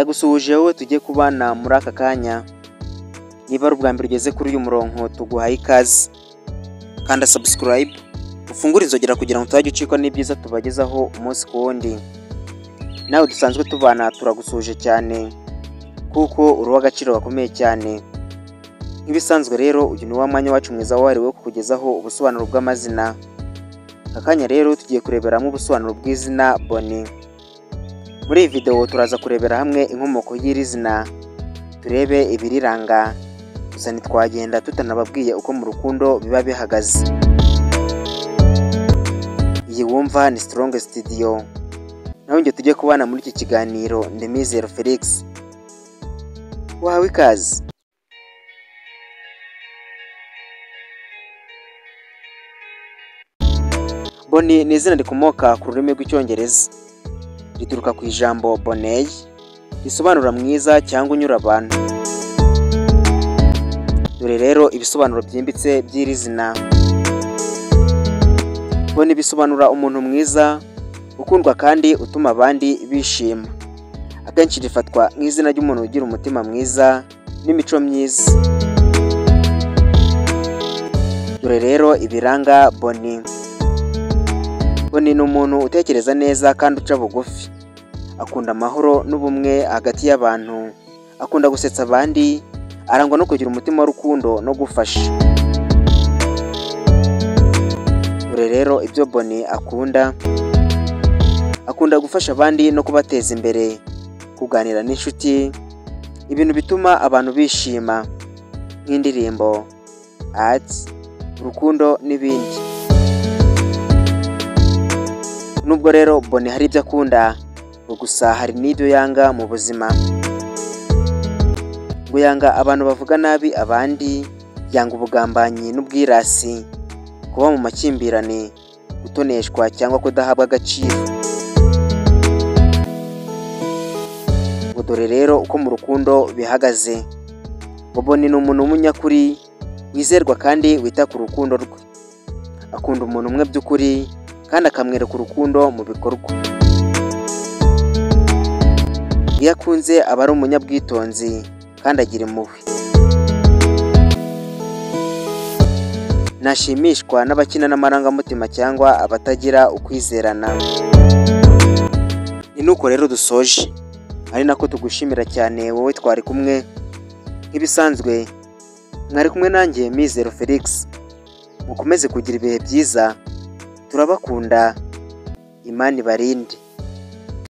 Ndagusuhuje wowe tugiye kubana muri aka kanya. Niba ari ubwa mbere ugeze kuri uyu murongo, tuguhaye ikaze. Kanda subscribe, ufungure inzogera kugira ngo utajya ucikwa n'ibyiza tubagezaho umunsi ku wundi. Nawe dusanzwe tubana, turagusuhuje cyane kuko uri uw'agaciro gakomeye cyane. Nk'ibisanzwe rero, uyu ni wa mwanya wacu mwiza wahariwe kukugezaho ubusobanuro bw'amazina. Aka kanya rero tugiye kureberamo ubusobanuro bw'izina Boni. Muri iyi video turaza kurebera hamwe inkomoko y'iri zina, turebe ibiriranga, gusa ntitwagenda tutanababwiye uko mu rukundo biba bihagaze. Iyi wumva ni Strong Studio. Nawe njye tujye kubana muri iki kiganiro, ndi Mizero Felix. Wahawe ikaze. Boni ni izina rikomoka ku rurimi rw'Icyongereza. Rituruka ku ijambo boney, risobanura mwiza cyangwa unyura abantu. Dore rero ibisobanuro byimbitse by'iri zina. Boni bisobanura umuntu mwiza, ukundwa kandi utuma abandi bishima. Akenshi rifatwa nk'izina ry'umuntu ugira umutima mwiza n'imico myiza. Dore rero ibiranga Boni. Boni ni umuntu utekereza neza kandi uca bugufi. Akunda amahoro n'ubumwe hagati y'abantu. Akunda gusetsa abandi, arangwa no kugira umutima w'urukundo no gufasha. Dore rero ibyo Boni akunda. Akunda gufasha abandi no kubateza imbere, kuganira n'inshuti, ibintu bituma abantu bishima nk'indirimbo, arts, urukundo n'ibindi. Nubwo rero Boni hari ibyo akunda, ngo gusa hari n'ibyo yanga mu buzima. Ngo yanga abantu bavuga nabi abandi, yanga ubugambanyi n'ubwirasi, kuba mu makimbirane, gutoneshwa cyangwa kudahabwa agaciro. Ngo dore rero uko mu rukundo bihagaze. Ngo Boni ni umuntu w'umunyakuri, wizerwa kandi wita ku rukundo rwe. Akunda umuntu umwe by'ukuri kandi akamwereka urukundo mu bikorwa. Iyo akunze aba ari umunyabwitonzi kandi agira impuhwe. Ntashimishwa n'abakina n'amarangamutima cyangwa abatagira ukwizerana. Ni nuko rero dusoje, ari nako tugushimira cyane wowe twari kumwe. Nk'ibisanzwe mwari kumwe nanjye Mizero Felix. Mukomeze kugira ibihe byiza, turabakunda, Imana ibarinde.